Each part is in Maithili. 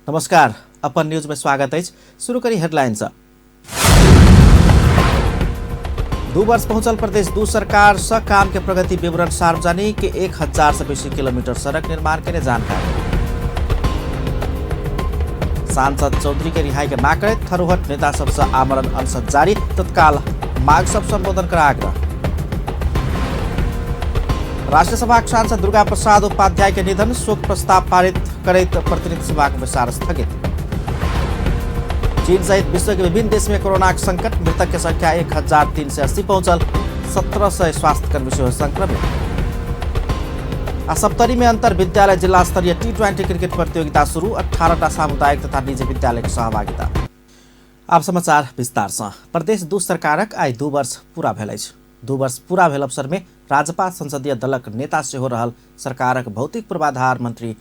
नमस्कार, अपन न्यूज में स्वागत अछि। शुरू करी हेडलाइन से। 2 वर्ष पहुंचल प्रदेश 2 सरकार स काम के प्रगति विवरण सार्वजनिक, 1000 से बेसी किलोमीटर सड़क निर्माण के जानकारी। सांसद चौधरी के रिहाई के मांग करैत थरूहट नेता सबसे आमरण अनशन जारी, तत्काल मांग सब संबोधन कर आग्रह। राष्ट्रीय सभा सांसद दुर्गा प्रसाद उपाध्याय के निधन, शोक प्रस्ताव पारित करैत प्रतिनिधि सभा के बैसार स्थगित। चीन सहित विश्व के विभिन्न देश में कोरोना के संकट, मृतक के संख्या 1380 पहुंचल, 1700 स्वास्थ्यकर्मी सेहो संक्रमित। आ सप्तरी में अंतर विद्यालय जिला स्तरीय T20 cricket प्रतियोगिता शुरू, 18टा सामुदायिक तथा निजी विद्यालय के सहभागिता। आब समाचार विस्तार से। प्रदेश 2 सरकारक आइ 2 वर्ष पूरा भेल अछि। 2 वर्ष पूरा भेल अवसर में राजपा संसदीय दलक नेता सेहो रहल सरकारक भौतिक पूर्वाधार मंत्री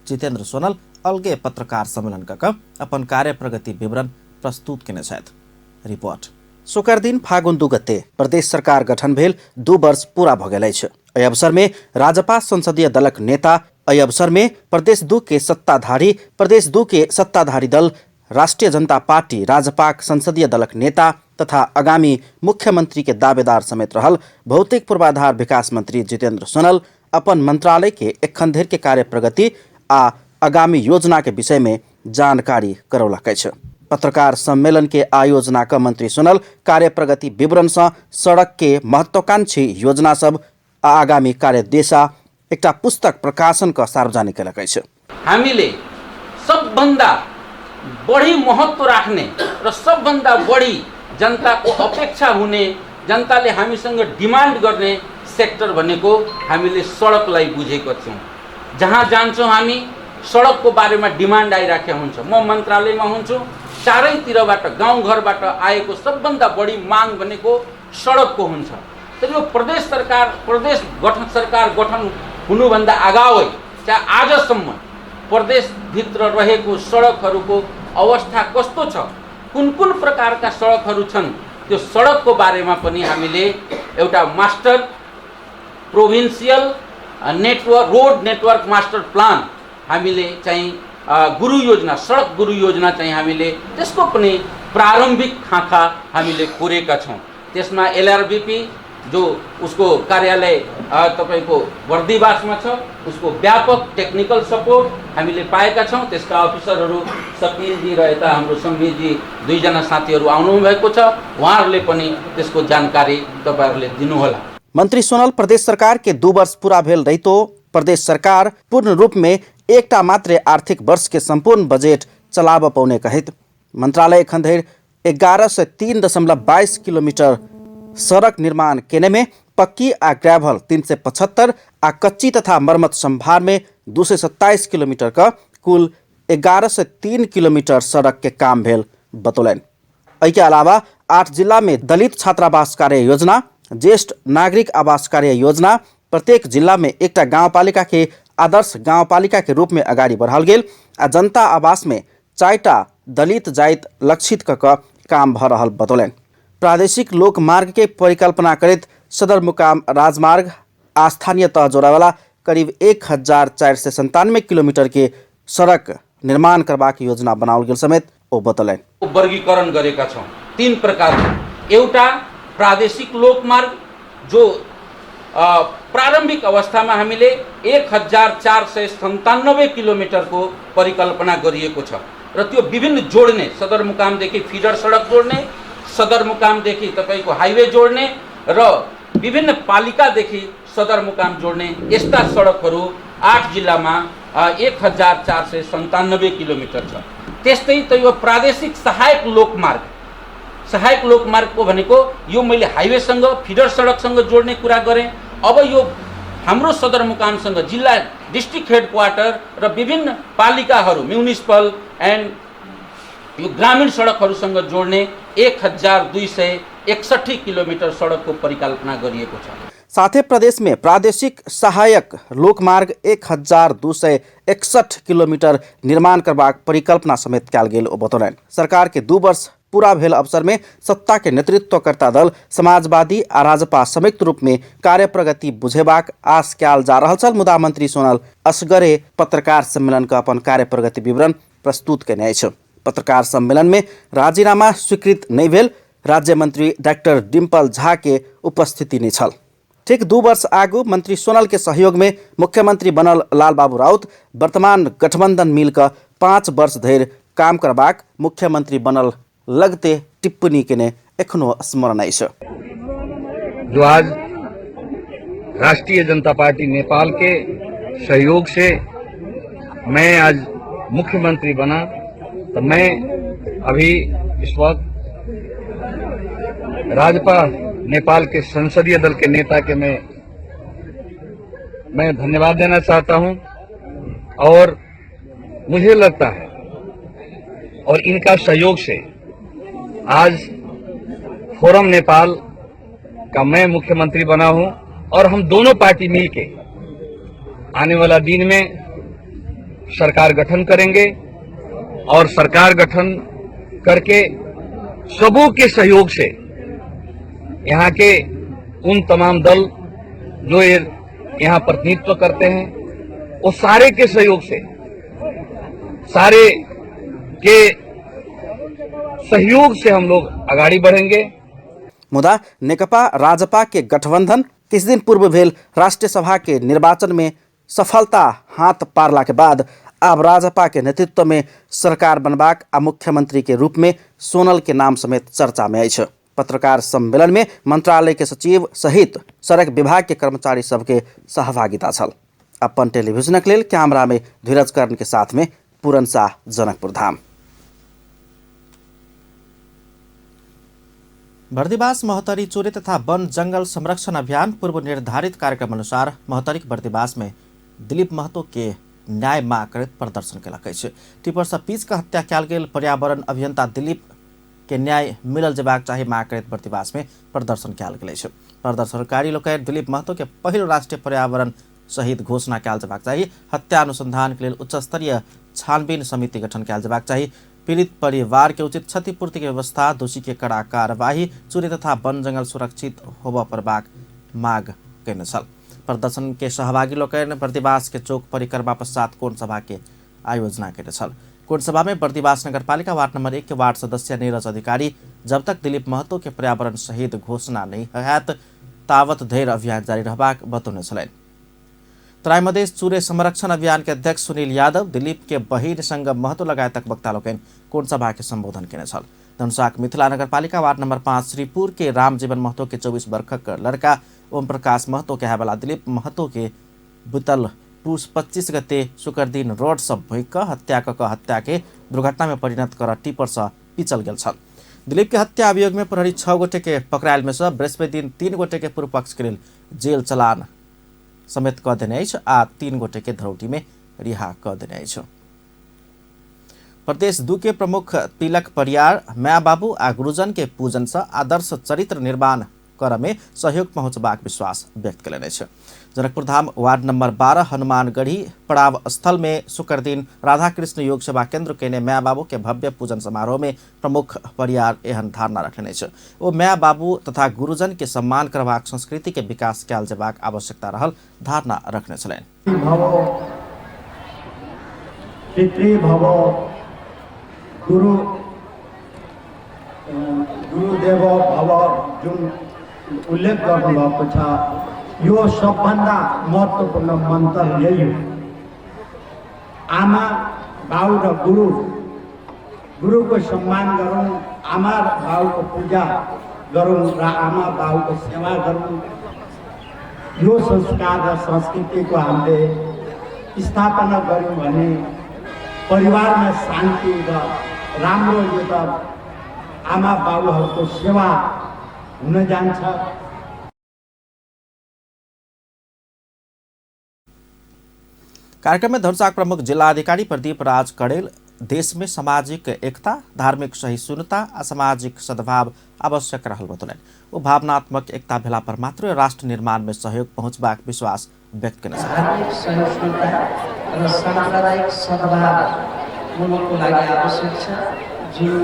जितेंद्र सोनल अलगे पत्रकार सम्मेलन क क अपन कार्य प्रगति विवरण प्रस्तुत केने छथि। रिपोर्ट। शुक्र दिन फागुन 2 गते प्रदेश सरकार गठन भेल 2 वर्ष पूरा भ गेल अछि। एहि अवसर में राजपा संसदीय दलक नेता, एहि अवसर में प्रदेश 2 के सत्ताधारी, प्रदेश 2 के सत्ताधारी दल राष्ट्रीय जनता पार्टी राजपाक संसदीय दलक नेता तथा आगामी मुख्यमंत्री के दावेदार समेत रहल भौतिक पूर्वाधार विकास मंत्री जितेंद्र सोनल अपन मंत्रालय के एखन धरि के कार्य प्रगति आ आगामी योजना के विषय में जानकारी करौलक अछि। पत्रकार सम्मेलन के आयोजना क मंत्री सोनल कार्य प्रगति विवरण सँ सड़क के महत्वाकांक्षी योजना सब आ आगामी कार्यदिशा एकटा पुस्तक प्रकाशन क सार्वजनिक केलक अछि। हामीले सबभन्दा बढी महत्व राख्ने र सबभन्दा बढी जनताको अपेक्षा हुने, जनताले हामीसँग डिमान्ड गर्ने सेक्टर भनेको हामीले सडकलाई बुझेको थियौँ। जहाँ जान्छौँ हामी सडकको बारेमा डिमान्ड आइराखेको हुन्छ। म मन्त्रालयमा हुन्छु, चारैतिरबाट गाउँघरबाट आएको सबभन्दा बढी माग भनेको सडकको हुन्छ। तर यो प्रदेश सरकार, प्रदेश गठन, सरकार गठन हुनुभन्दा अगावै चाहे आजसम्म प्रदेशभित्र रहेको सडकहरूको अवस्था कस्तो छ, कुन कुन प्रकारका सडकहरू छन्, त्यो सडकको बारेमा पनि हामीले एउटा master provincial network, road network master plan हामीले चाहिँ गुरु योजना, सडक गुरु योजना चाहिँ हामीले त्यसको पनि प्रारम्भिक खाँखा हामीले कोरेका छौँ। त्यसमा एलआरबिपी जो उसको कार्यालय तपाईको बर्दिवासमा छ, उसको व्यापक टेक्निकल सपोर्ट हामीले पाएका छौँ। त्यसका अफिसरहरू सकिलजी र यता हाम्रो सम्बिजी दुईजना साथीहरू आउनुभएको छ, उहाँहरूले पनि त्यसको जानकारी तपाईहरूले दिनुहोला। मंत्री सोनल प्रदेश सरकार के 2 वर्ष पूरा भेल रहितो प्रदेश सरकार पूर्ण रूप में एकटा मात्र आर्थिक वर्ष के संपूर्ण बजट चलाब पौने कहैत मंत्रालय एखन धरि 1103.22 किलोमीटर सड़क निर्माण केने में पक्की आ ग्रेवल 375 आ कच्ची तथा मरम्मत संभार में 227 किलोमीटर का कुल 1103 किलोमीटर सड़क के काम भेल बतौलनि। एहि के अलावा 8 जिला में दलित छात्रावास कार्य योजना, ज्येष्ठ नागरिक आवास कार्य योजना, प्रत्येक जिला में एकटा गाउँपालिका के आदर्श गाउँपालिका के रूप में अगाडि बढ़ाओल गेल आ जनता आवास में 4टा दलित जाइत लक्षित क क काम भ रहल बतौलनि। प्रादेशिक लोक मार्ग के परिकल्पना करैत सदरमुकाम राजमार्ग आ स्थानीय तह जोड़ावाला करीब 1497 किलोमीटर के सड़क निर्माण करबाक योजना बनाओल गेल समेत ओ बतौलनि। वर्गीकरण गरेका छौँ 3 प्रकारको। एउटा प्रादेशिक लोकमार्ग जो प्रारम्भिक अवस्थामा हामीले 1497 किलोमिटरको परिकल्पना गरिएको छ र त्यो विभिन्न जोड्ने, सदरमुकामदेखि फिडर सडक जोड्ने, सदरमुकामदेखि तपाईँको हाइवे जोड्ने र विभिन्न पालिकादेखि सदरमुकाम जोड्ने यस्ता सडकहरू 8 जिल्लामा 1497 किलोमिटर छ। त्यस्तै त यो प्रादेशिक सहायक लोकमार्ग, सहायक लोकमार्गको भनेको यो मैले हाइवेसँग फिडर सडकसँग जोड्ने कुरा गरेँ। अब यो हाम्रो सदरमुकामसँग जिल्ला डिस्ट्रिक्ट हेड क्वार्टर र विभिन्न पालिकाहरू म्युनिसिपल एन्ड यो ग्रामीण सडकहरूसँग जोड्ने 1261 किलोमिटर सडकको परिकल्पना गरिएको छ। साथै प्रदेश में प्रादेशिक सहायक लोकमार्ग 1261 किलोमीटर निर्माण करबाक परिकल्पना समेत कयल गेल ओ बतौलनि। सरकार के 2 वर्ष पूरा भेल अवसर में सत्ता के नेतृत्वकर्ता दल समाजवादी आ राजपा संयुक्त रूप में कार्य प्रगति बुझेबाक आस कयल जा रहल छल। मुदा मंत्री सोनल असगरे पत्रकार सम्मेलन क अपन कार्य प्रगति विवरण प्रस्तुत कयने अछि। पत्रकार सम्मेलन में राजीनामा स्वीकृत नहि भेल राज्य मंत्री डॉक्टर डिम्पल झा के उपस्थिति नहि छल। ठीक 2 वर्ष आगू मंत्री सोनल के सहयोग में मुख्यमंत्री बनल लालबाबू राउत वर्तमान गठबंधन मिलकर 5 वर्ष धरि काम करबाक मुख्यमंत्री बनल लगते टिप्पणी केने एखनो स्मरण अछि। जो आज राष्ट्रीय जनता पार्टी नेपाल के सहयोग से मैं आज मुख्यमंत्री बना, तो मैं अभी इस वक्त राजपा नेपाल के संसदीय दल के नेता के मैं धन्यवाद देना चाहता हूं। और मुझे लगता है और इनका सहयोग से आज फोरम नेपाल का मैं मुख्यमंत्री बना हूं और हम दोनों पार्टी मिलके आने वाला दिन में सरकार गठन करेंगे और सरकार गठन करके सबों के सहयोग से यहाँ के उन तमाम दल जो ये यहाँ प्रतिनिधित्व करते हैं वो सारे के सहयोग से, सारे के सहयोग से हम लोग आगाड़ी बढ़ेंगे। मुदा नेकपा राजपा के गठबंधन किछु दिन पूर्व भेल राष्ट्रीय सभा के निर्वाचन में सफलता हाथ पारला के बाद आब राजपा के नेतृत्व में सरकार बनबाक आ मुख्यमंत्री के रूप में सोनल के नाम समेत चर्चा में अछि। पत्रकार सम्मेलन में मंत्रालय के सचिव सहित सड़क विभाग के कर्मचारी सबके सहभागिता छल। अपन टेलीविजनक लेल कैमरा में धीरज कर्ण के साथ में पूरन शाह, जनकपुर धाम। बर्दिवास महोत्तरी चोरी तथा वन जंगल संरक्षण अभियान पूर्व निर्धारित कार्यक्रम अनुसार महोत्तरीक बर्दिवास में दिलीप महतो के न्याय माग करैत प्रदर्शन केलक अछि। टिपर सँ पीच कऽ हत्या कयल गेल पर्यावरण अभियंता दिलीप के न्याय मिलल जेबाक चाही माग करैत बर्दिवास में प्रदर्शन कयल गेल अछि। प्रदर्शनकारी लोकनि दिलीप महतो के पहिल राष्ट्रीय पर्यावरण शहीद घोषणा कयल जेबाक चाही, हत्या अनुसंधान के लेल उच्च स्तरीय छानबीन समिति गठन कयल जेबाक चाही, पीड़ित परिवार के उचित क्षतिपूर्ति के व्यवस्था, दोषी के कड़ा कार्यवाही, चोरी तथा वन जंगल सुरक्षित होबय पड़बाक माग कयने छल। प्रदर्शन के सहभागी लोकनि बर्दिवास के चौक परिक्रमा पश्चात कोण सभा के आयोजना कयने छल। कोण सभा में बर्दिवास नगरपालिका वार्ड नंबर 1 के वार्ड सदस्य नीरज अधिकारी जब तक दिलीप महतो के पर्यावरण शहीद घोषणा नहीं होयत तावत धरि अभियान जारी रहबाक बतौने छलनि। तराई मधेश चूरे संरक्षण अभियान के अध्यक्ष सुनील यादव दिलीप के बहिन संग महतो लगायतक वक्ता लोकनि कोण सभा के संबोधन केने छल। धनुषाक मिथिला नगरपालिका वार्ड नंबर 5 श्रीपुर के रामजीवन महतो के 24 वर्षक लड़का ओम प्रकाश महतो के वाला दिलीप महतो के बीतल पुस 25 गते शुक्र दिन रोड से भोंकि कऽ हत्या कऽ हत्या के दुर्घटना में परिणत कर टिपर से पिचल गेल छल। दिलीप के हत्या अभियोग में प्रहरी 6 गोटे के पकड़ायल में से बृहस्पति दिन 3 गोटे के पूर्व पक्ष के लेल जेल चलान समेत कऽ देने अछि आ 3 गोटे के धरौटी में रिहा कऽ देने अछि। प्रदेश 2 के प्रमुख तिलक परियार माय बाबू आ गुरुजन के पूजन से आदर्श चरित्र निर्माण कर में सहयोग पहुंचबाक विश्वास व्यक्त कयलनि अछि। जनकपुर धाम वार्ड नंबर 12 हनुमानगढ़ी पड़ाव स्थल में शुक्र दिन राधा कृष्ण योग सेवा केंद्र केने माय बाबू के भव्य पूजन समारोह में प्रमुख परियार एहन धारणा रखने अछि। ओ माय बाबू तथा गुरुजन के सम्मान करबाक संस्कृति के विकास कयल जेबाक आवश्यकता रहल धारणा रखने छलनि। पितृभव गुरु गुरुदेव भव जुन उल्लेख गर्नुभएको छ, यो सबभन्दा महत्त्वपूर्ण मन्त्र यही हो। आमा बाउ र गुरु, गुरुको सम्मान गरौँ, आमा र बाउको पूजा गरौँ र आमा बाउको सेवा गरौँ। यो संस्कार र संस्कृतिको हामीले स्थापना गऱ्यौँ भने परिवारमा शान्ति र राम्रो यो त आमा बाबुहरूको सेवा हुन जान्छ। कार्यक्रम में धनुषाक प्रमुख जिलाधिकारी प्रदीप राज कड़ेल देश में सामाजिक एकता, धार्मिक सहिष्णुता आ सामाजिक सद्भाव आवश्यक रहल बतौलनि। ओ भावनात्मक एकता भेला पर मात्र राष्ट्र निर्माण में सहयोग पहुंचबाक विश्वास व्यक्त केने छथि। धार्मिक सहिष्णुता र साम्प्रदायिक सद्भाव मुलुकको लागि आवश्यक छ, जुन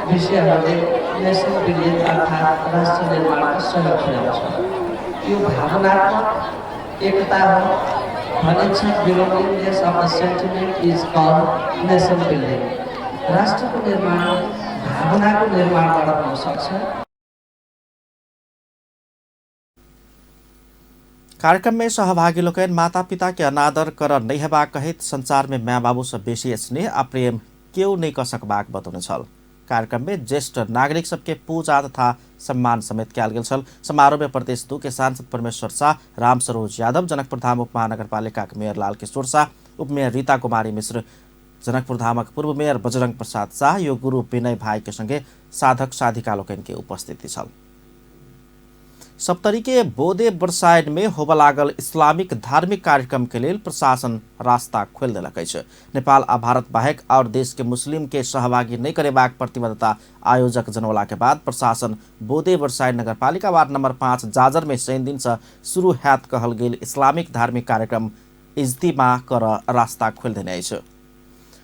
विषयहरूले नेसन बिल्डिङ अर्थात् राष्ट्र निर्माणमा सहयोग पुर्याउँछ। यो भावनात्मक एकता हो। भनिन्छ, Belongingness of the sentiment is called nation building. राष्ट्रको निर्माण भावनाको निर्माणबाट हुन सक्छ। कार्यक्रम में सहभागी लोकनि माता पिता के अनादर कर नहि हेबाक कहैत संसार में माय बाबू से बेसी स्नेह आ प्रेम केओ नहि कऽ सकबाक बतौने छल। कार्यक्रम में ज्येष्ठ नागरिक सबके पूजा तथा सम्मान समेत कयल गेल छल। समारोह में प्रदेश 2 के सांसद परमेश्वर शाह, राम सरोज यादव, जनकपुर धाम उप महानगरपालिका के मेयर लाल किशोर शाह, उपमेयर रीता कुमारी मिश्र, जनकपुर धामक पूर्व मेयर बजरंग प्रसाद शाह, योग गुरु विनय भाई के संगे साधक साधिका लोकनि के उपस्थिति छल। सप्तरी के बोदे बरसाइन में होबय लागल इस्लामिक धार्मिक कार्यक्रम के लेल प्रशासन रास्ता खोलि देलक अछि। नेपाल आ भारत बाहेक और देश के मुस्लिम के सहभागी नहि करेबाक प्रतिबद्धता आयोजक जनौला के बाद प्रशासन बोदे बरसाइन नगरपालिका वार्ड नंबर 5 जाजर में शनि दिन से शुरू हैत कहल गेल इस्लामिक धार्मिक कार्यक्रम इज्तिमा कर रास्ता खोलि देने अछि।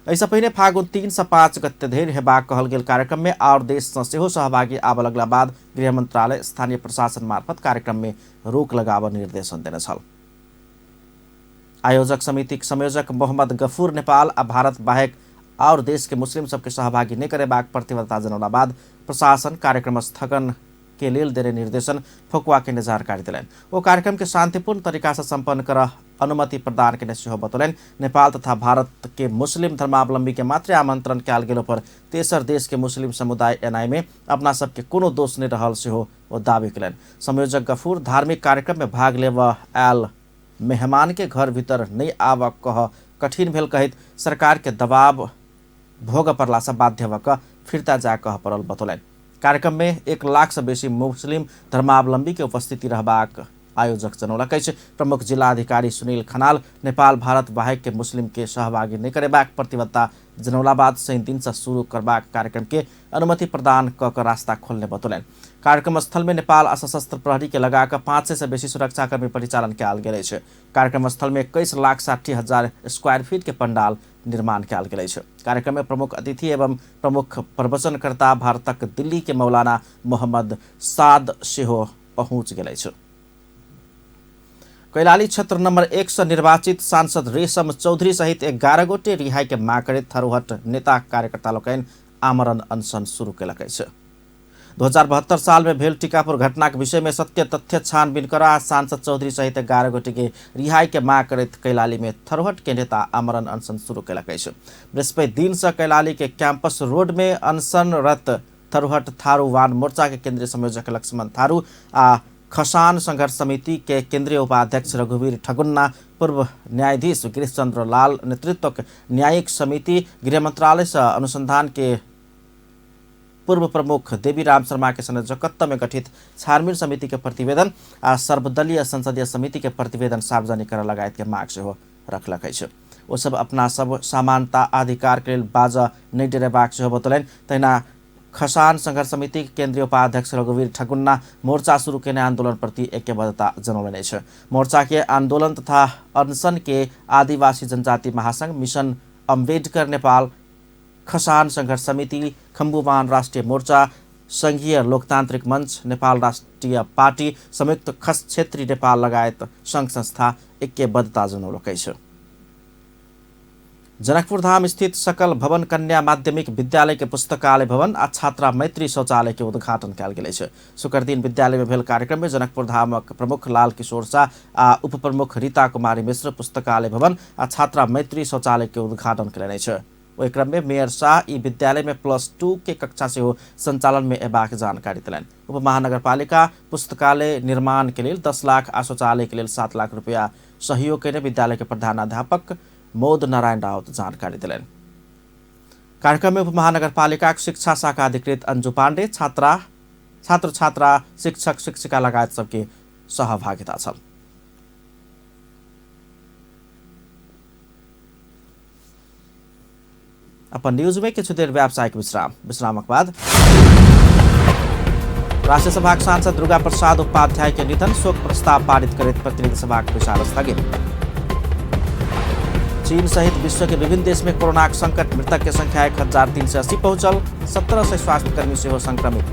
एहिसँ पहिने फागुन 3 से 5 गते धरि हेबाक कहल गेल कार्यक्रम में और देश सँ सेहो सहभागी आबऽ लगला बाद गृह मंत्रालय स्थानीय प्रशासन मार्फत कार्यक्रम में रोक लगाबऽ निर्देशन देने छल। आयोजक समितिक संयोजक मोहम्मद गफूर नेपाल आ भारत बाहेक और देश के मुस्लिम सबके सहभागी नहि करेबाक प्रतिबद्धता जनौला बाद प्रशासन कार्यक्रम स्थगन के लेल देने निर्देशन फकुआ के जानकारी देलनि। ओ कार्यक्रम के शांतिपूर्ण तरीका से संपन्न कर अनुमति प्रदान केने सेहो बतौलनि। नेपाल तथा भारत के मुस्लिम धर्मावलंबी के मात्र आमंत्रण कयल गेलो पर तेसर देश के मुस्लिम समुदाय एनाई में अपना सबके कोनो दोष नहि रहल सेहो ओ दावी केलनि। संयोजक गफूर धार्मिक कार्यक्रम में भाग लेबऽ आयल मेहमान के घर भीतर नहि आबऽ कह कठिन भेल कहैत सरकार के दबाव भोग पड़ला से बाध्य भऽ कऽ फिर्ता जा कह पड़ल बतौलनि। कार्यक्रम में 1 लाख से बेसी मुस्लिम धर्मावलंबी के उपस्थिति रहबाक आयोजक जनौलक अछि। प्रमुख जिलाधिकारी सुनील खनाल नेपाल भारत बाहेक के मुस्लिम के सहभागी नहि करेबाक प्रतिबद्धता जनौला बाद शनि दिन से शुरू करबाक कार्यक्रम के अनुमति प्रदान कऽ कऽ रास्ता खोलने बतौलनि। कार्यक्रम स्थल में नेपाल आ सशस्त्र प्रहरी के लगा कऽ 500 से बेसी सुरक्षाकर्मी परिचालन कयल गेल अछि। कार्यक्रम स्थल में 21,60,000 स्क्वायर फीट के पंडाल निर्माण कयल गेल अछि। कार्यक्रम में प्रमुख अतिथि एवं प्रमुख प्रवचनकर्ता भारतक दिल्ली के मौलाना मोहम्मद साद सेहो पहुँच गेल अछि। कैलाली क्षेत्र नंबर 1 से निर्वाचित सांसद रेशम चौधरी सहित 11 गोटे रिहाई के मांग करैत थरूहट नेता कार्यकर्ता लोकनि आमरण अनशन शुरू केलक अछि। 2072 साल में भेल टीकापुर घटना के विषय में सत्य तथ्य छानबीन करा सांसद चौधरी सहित 11 गोटे के रिहाई के मांग करैत कैलाली में थरूहट के नेता आमरण अनशन शुरू केलक अछि। बृहस्पति दिन से कैलाली के कैंपस रोड में अनशनरत थरूहट थारू वान मोर्चा के केंद्रीय संयोजक लक्ष्मण थारू आ खसान संघर्ष समिति के केंद्रीय उपाध्यक्ष रघुवीर ठगुन्ना, पूर्व न्यायाधीश गिरीश चंद्र लाल नेतृत्व न्यायिक समिति गृह मंत्रालय से अनुसंधान के पूर्व प्रमुख देवीराम शर्मा के संयोजकत्व में गठित छानबीन समिति के प्रतिवेदन आ सर्वदलीय संसदीय समिति के प्रतिवेदन सार्वजनिक कर लगायत के माग सेहो रखलक अछि। ओ सब अपना सब समानता अधिकार के लेल बाजऽ नहि डरेबाक सेहो बतौलनि। तहिना खसान संघर्ष समिति के केंद्रीय उपाध्यक्ष रघुवीर ठगुन्ना मोर्चा शुरू केने आंदोलन प्रति ऐक्यबद्धता जनौलनि अछि। मोर्चा के आंदोलन तथा अनशन के आदिवासी जनजाति महासंघ, मिशन अम्बेडकर नेपाल, खसान संघर्ष समिति, खम्बुवान राष्ट्रिय मोर्चा, संघीय लोकतांत्रिक मंच, नेपाल राष्ट्रिय पार्टी, संयुक्त खस क्षेत्री नेपाल लगायत संघ संस्था ऐक्यबद्धता जनौलक अछि। जनकपुर धाम स्थित सकल भवन कन्या माध्यमिक विद्यालय के पुस्तकालय भवन आ छात्रा मैत्री शौचालय के उद्घाटन कयल गेल अछि। शुक्र दिन विद्यालय में भेल कार्यक्रम में जनकपुर धामक प्रमुख लाल किशोर शाह आ उप प्रमुख रीता कुमारी मिश्र पुस्तकालय भवन आ छात्रा मैत्री शौचालय के उद्घाटन कयलनि अछि। ओहि क्रम में मेयर शाह ई विद्यालय में +2 के कक्षा सेहो संचालन में एबाक जानकारी देलनि। उप महानगरपालिका पुस्तकालय निर्माण के लेल 10 लाख आ शौचालय के लेल 7 लाख रुपया सहयोग कयने विद्यालय के प्रधानाध्यापक मौद नारायण राउत जानकारी देलनि। कार्यक्रम में उप महानगरपालिका शिक्षा शाखा अधिकृत अंजू पांडे, छात्र छात्रा, शिक्षक शिक्षिका लगायत सबके सहभागिता छल। अपन न्यूज में किछु देर व्यावसायिक विश्राम, विश्रामक बाद राष्ट्रीय सभाक सांसद दुर्गा प्रसाद उपाध्याय के निधन, शोक प्रस्ताव पारित करैत प्रतिनिधि सभाक विचार स्थगित। चीन सहित विश्व के विभिन्न देश में कोरोना संकट, मृतक के संख्या 1380 पहुंचल, 1700 स्वास्थ्यकर्मी सेहो संक्रमित।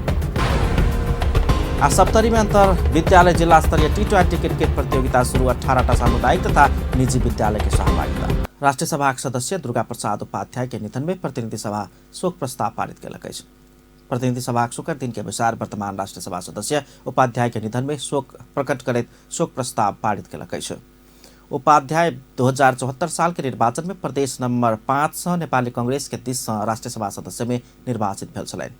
आ सप्तरी में अंतर विद्यालय जिला स्तरीय T20 cricket प्रतियोगिता शुरू। 18टा सामुदायिक तथा निजी विद्यालय के सहभागिता। राष्ट्रीय सभाक सदस्य दुर्गा प्रसाद उपाध्याय के निधन में प्रतिनिधि सभा शोक प्रस्ताव पारित केलक अछि। प्रतिनिधि सभाक शुक्र दिन के बैसार वर्तमान राष्ट्रीय सभा सदस्य उपाध्याय के निधन में शोक प्रकट करैत शोक प्रस्ताव पारित केलक अछि। उपाध्याय 2074 साल के निर्वाचन में प्रदेश नंबर 5 से नेपाली कांग्रेस के दिस से राष्ट्रीय सभा सदस्य में निर्वाचित भेल छलनि।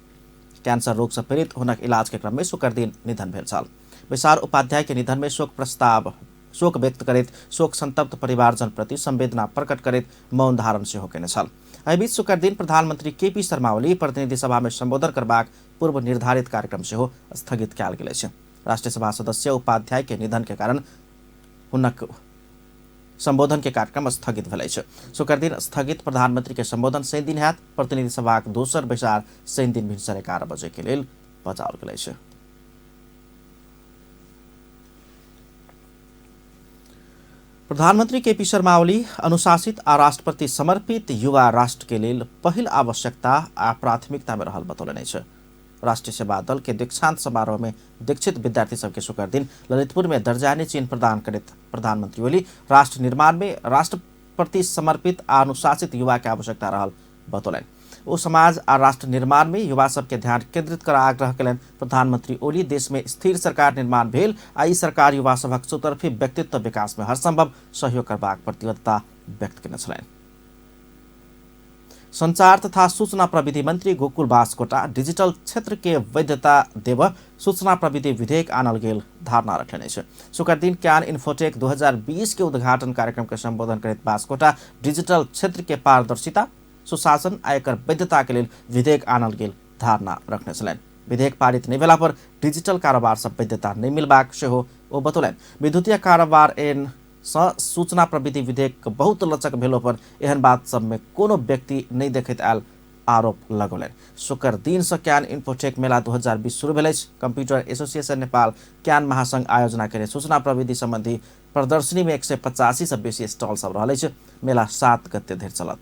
कैंसर रोग से पीड़ित हुनक इलाज के क्रम में शुक्र दिन निधन भेल छल। बैसार उपाध्याय के निधन में शोक प्रस्ताव शोक व्यक्त करैत शोक संतप्त परिवारजन प्रति संवेदना प्रकट करैत मौन धारण सेहो केने छल। एहि बीच शुक्र दिन प्रधानमंत्री केपी शर्मा ओली प्रतिनिधि सभा में संबोधन करबाक पूर्व निर्धारित कार्यक्रम सेहो स्थगित कयल गेल अछि। राष्ट्रीय सभा सदस्य उपाध्याय के निधन के कारण हुनक संबोधन के कार्यक्रम स्थगित भेल अछि। शुक्र दिन स्थगित प्रधानमंत्री के संबोधन शनि दिन हैत। प्रतिनिधि सभाक दोसर बैसार शनि दिन भिनसर 11 बजे के लेल बजाओल गेल अछि। प्रधानमंत्री केपी शर्मा ओली अनुशासित आ राष्ट्रप्रति समर्पित युवा राष्ट्र के लेल पहिल आवश्यकता आ प्राथमिकता में रहल बतौलनि अछि। राष्ट्रीय सेवा दल के दीक्षांत समारोह में दीक्षित विद्यार्थी सबके शुक्र दिन ललितपुर में दर्जानी चिन्ह प्रदान करैत प्रधानमंत्री ओली राष्ट्र निर्माण में राष्ट्र प्रति समर्पित आ अनुशासित युवा के आवश्यकता रहल बतौलनि। ओ समाज आ राष्ट्र निर्माण में युवा सबके ध्यान केंद्रित कर आग्रह कयलनि। प्रधानमंत्री ओली देश में स्थिर सरकार निर्माण भेल आ ई सरकार युवा सभक चौतरफी व्यक्तित्व विकास में हरसंभव सहयोग करबाक प्रतिबद्धता व्यक्त केने छलनि। संचार तथा सूचना प्रविधि मंत्री गोकुल बास्कोटा डिजिटल क्षेत्र के वैधता देव सूचना प्रविधि विधेयक आनल गेल धारणा रखने अछि। शुक्र दिन can infotech 2020 के उद्घाटन कार्यक्रम के संबोधन करैत बास्कोटा डिजिटल क्षेत्र के पारदर्शिता, सुशासन आ एकर वैधता के लेल विधेयक आनल गेल धारणा रखने छलनि। विधेयक पारित नहि भेला पर डिजिटल कारोबार सब वैधता नहि मिलबाक सेहो ओ बतौलनि। विद्युतीय कारोबार एन सँ सूचना प्रविधि विधेयक बहुत लचक भेलो पर एहन बात सब में कोनो व्यक्ति नहि देखैत आयल आरोप लगौलनि। शुक्र दिन सँ can infotech मेला 2020 शुरू भेल अछि। कंप्यूटर एसोसिएशन नेपाल can महासंघ आयोजना केने सूचना प्रविधि संबंधी प्रदर्शनी में 185 सँ बेसी स्टॉल सब रहल अछि। मेला 7 गते धरि चलत।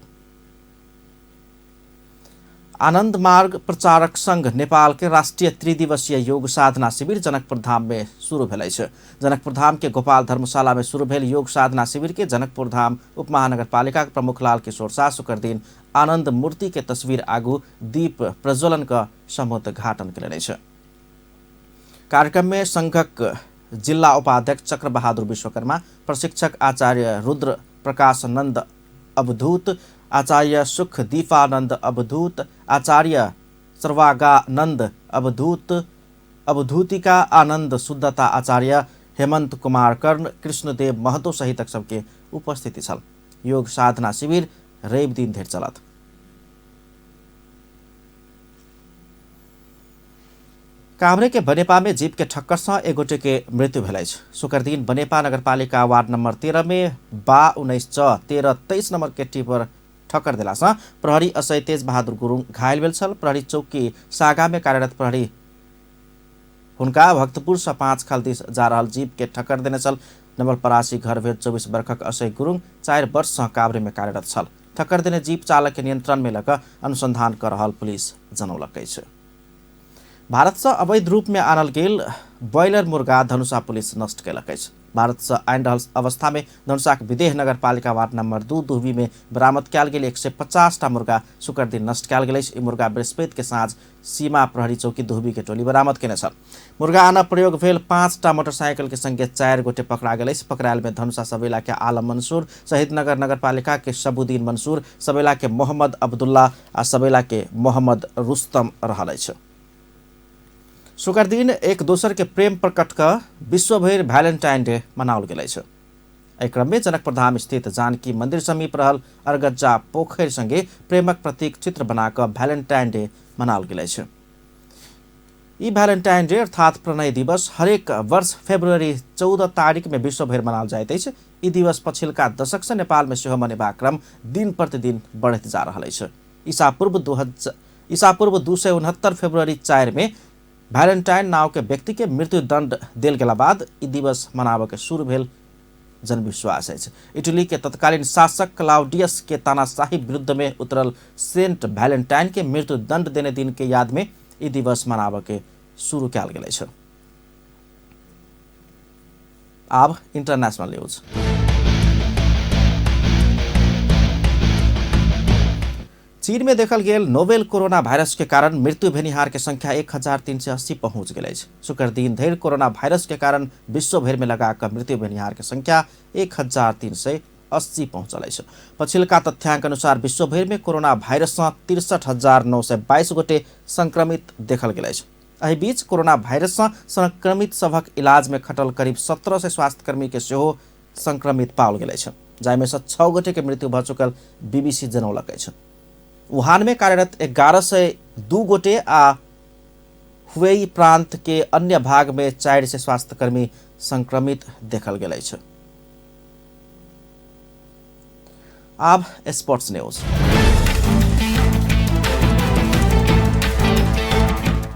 आनंद मार्ग प्रचारक संघ नेपाल के राष्ट्रीय त्रिदिवसीय योग साधना शिविर जनकपुर धाम में शुरू भेल अछि। जनकपुर धाम के गोपाल धर्मशाला में शुरू भेल योग साधना शिविर के जनकपुर धाम उपमहानगरपालिका के प्रमुख लाल किशोर शाह शुक्र दिन आनंद मूर्ति के तस्वीर आगू दीप प्रज्वलन का समुद्घाटन केलनि अछि। कार्यक्रम में संघक जिला उपाध्यक्ष चक्र बहादुर विश्वकर्मा, प्रशिक्षक आचार्य रुद्र प्रकाश नंद अवधूत, आचार्य सुखदीपानंद अवधूत, आचार्य सर्वागानंद अवधूत, अवधूतिका आनंद शुद्धता आचार्य हेमंत कुमार कर्ण, कृष्णदेव महतो सहितक सबके उपस्थिति छल। योग साधना शिविर रवि दिन धरि चलत। काभ्रे के बनेपा में जीप के ठक्कर से एक गोटे के मृत्यु भेल अछि। शुक्र दिन बनेपा नगरपालिका वार्ड नंबर 13 में बा 19 च 13 23 नंबर के टिपर ठक्कर देला प्रहरी असय तेज बहादुर गुरुङ घायल भेल छल। प्रहरी चौकी सागा में कार्यरत प्रहरी हुनका भक्तपुर से 5 खाल दिस जा रहल जीप के ठक्कर देने छल। नवलपरासी घर भेल 24 वर्षक असय गुरुङ 4 वर्ष से काभ्रे में कार्यरत छल। ठक्कर देने जीप चालक के नियंत्रण में लग अनुसंधान कर रहल पुलिस जनौलक अछि। भारत से अवैध रूप में आनल गेल ब्रॉयलर मुर्गा धनुषा पुलिस नष्ट केलक अछि। भारत से आनि रहल अवस्था में धनुषाक विदेह नगरपालिका वार्ड नंबर 2 दुहबी में बरामद कयल गेल 150टा मुर्गा शुक्र दिन नष्ट कयल गेल अछि। ई मुर्गा बृहस्पति के साँझ सीमा प्रहरी चौकी दुहबी के टोली बरामद केने छल। मुर्गा आनब प्रयोग भेल 5टा मोटरसाइकिल के संगे 4 गोटे पकड़ा गेल अछि। पकड़ायल में धनुषा सबेला के आलम मंसूर, शहीदनगर नगरपालिका के सबुद्दीन मंसूर, सबेला के मोहम्मद अब्दुल्ला आ सबेला के मोहम्मद रुस्तम रहल अछि। शुक्र दिन एक दोसर के प्रेम प्रकट क विश्वभरि वैलेंटाइन डे मनाओल गेल अछि। एहि क्रम में जनकपुर धाम स्थित जानकी मंदिर समीप रहल अरगज्जा पोखरि संगे प्रेमक प्रतीक चित्र बना क वैलेंटाइन डे मनाओल गेल अछि। ई वैलेंटाइन डे अर्थात प्रणय दिवस हरेक वर्ष फरवरी 14 तारीख में विश्वभरि मनाओल जाइत अछि। ई दिवस पछिलका दशक से नेपाल में सेहो मनेबाक क्रम दिन प्रतिदिन बढ़ैत जा रहल अछि। ईसा पूर्व 269 फरवरी 4 में वैलेंटाइन नाव के व्यक्ति के मृत्युदंड देल गेला बाद ई दिवस मनाबऽ के शुरू भेल जनविश्वास अछि। इटली के तत्कालीन शासक क्लाउडियस के तानाशाही विरुद्ध में उतरल सेंट वैलेंटाइन के मृत्युदंड देने दिन के याद में ई दिवस मनाबऽ के शुरू कयल गेल अछि। आब इंटरनेशनल न्यूज। चीन में देखल गेल नोवेल कोरोना वायरस के कारण मृत्यु भेनिहार के संख्या 1380 पहुंच गेल अछि। शुक्र दिन धरि कोरोना वायरस के कारण विश्व भरि में लगाकर मृत्यु भेनिहार के संख्या 1380 पहुंचल अछि। पछिलका तथ्यांक अनुसार विश्व भरि में कोरोना वायरस सँ 63,922 गोटे संक्रमित देखल गेल अछि। एहि बीच कोरोना वायरस सँ संक्रमित सभक इलाज में खटल करीब 1700 स्वास्थ्यकर्मी के सेहो संक्रमित पाओल गेल अछि, जाहिमे सँ 6 गोटे के मृत्यु भऽ चुकल बीबीसी जनौलक अछि। वुहान में कार्यरत 1102 गोटे आ हुएई प्रांत के अन्य भाग में 400 स्वास्थ्यकर्मी संक्रमित देखल गेल अछि। आब स्पोर्ट्स न्यूज।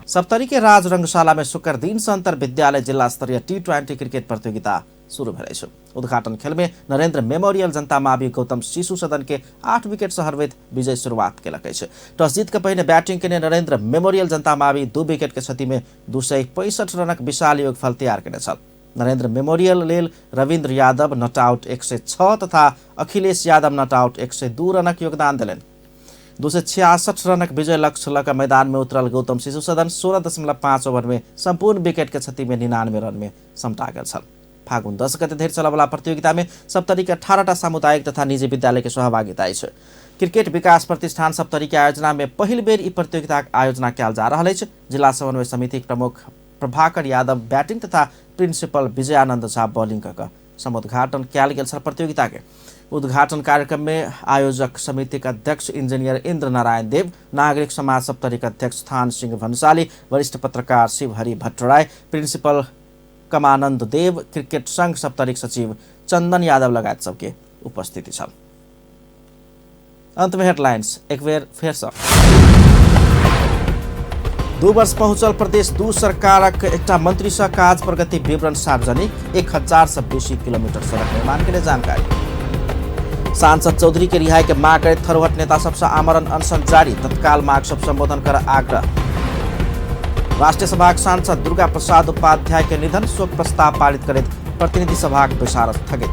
सप्तरी के राज रंगशाला में शुक्र दिन से अंतर विद्यालय जिला स्तरीय T20 cricket प्रतियोगिता शुरू भेल अछि। उद्घाटन खेल में नरेंद्र मेमोरियल जनता मावी गौतम शिशु सदन के 8 विकेट से हरबैत विजय शुरुआत केलक अछि। टॉस जीत के पहिने बैटिंग केने नरेंद्र मेमोरियल जनता मावी 2 विकेट के क्षति में 265 रनक विशाल योगफल तैयार केने छल। नरेंद्र मेमोरियल लेल रविन्द्र यादव not out 106 तथा अखिलेश यादव not out 102 रनक योगदान देलनि। 266 रनक विजय लक्ष्य लऽ कऽ मैदान में उतरल गौतम शिशु सदन 16.5 ओवर में संपूर्ण विकेट के क्षति में 99 रन में समटा गेल छल। फागुन 10 गते धरि चलऽवला प्रतियोगिता में सप्तरी के 18टा सामुदायिक तथा निजी विद्यालय के सहभागिता अछि। क्रिकेट विकास प्रतिष्ठान सप्तरी के आयोजना में पहिल बेर ई प्रतियोगिताक आयोजना कयल जा रहल अछि। जिला समन्वय समिति प्रमुख प्रभाकर यादव बैटिंग तथा प्रिंसिपल विजयानंद झा बॉलिंग कऽ समुद्घाटन कयल गेल छल प्रतियोगिता के। उद्घाटन कार्यक्रम में आयोजक समिति के अध्यक्ष इंजीनियर इंद्र नारायण देव, नागरिक समाज सप्तरी के अध्यक्ष थान सिंह भन्साली, वरिष्ठ पत्रकार शिवहरि भट्टराई, प्रिंसिपल कमानंद देव, क्रिकेट संघ सप्तरी सचिव चंदन यादव लगायत सबके उपस्थिति छल। अंत में हेडलाइंस एक बेर फेर सँ। 2 वर्ष पहुंचल प्रदेश 2 सरकारक एकटा मंत्री सँ काज प्रगति विवरण सार्वजनिक, 1000 से बेसी किलोमीटर सड़क निर्माण के लिए जानकारी। सांसद चौधरी के रिहाई के मांग करैत थरुहट नेता सबसँ आमरण अनशन जारी, तत्काल मांग सब संबोधन कर आग्रह। राष्ट्रीय सभाक सांसद दुर्गा प्रसाद उपाध्याय के निधन, शोक प्रस्ताव पारित करैत प्रतिनिधि सभाक बैसार स्थगित।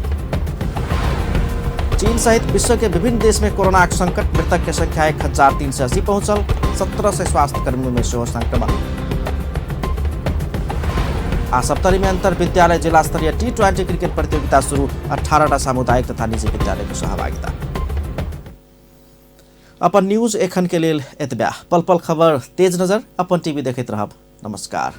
चीन सहित विश्व के विभिन्न देश में कोरोना संकट, मृतक के संख्या 1380 पहुंचल, 1700 स्वास्थ्यकर्मी में सेहो संक्रमण। आ सप्तरी में अंतर विद्यालय जिला स्तरीय T20 cricket प्रतियोगिता शुरू, 18टा सामुदायिक तथा निजी विद्यालय के सहभागिता। अपन न्यूज एखन के लेल एतबे। पल पल खबर तेज नजर अपन टीवी देखैत रहब। नमस्कार।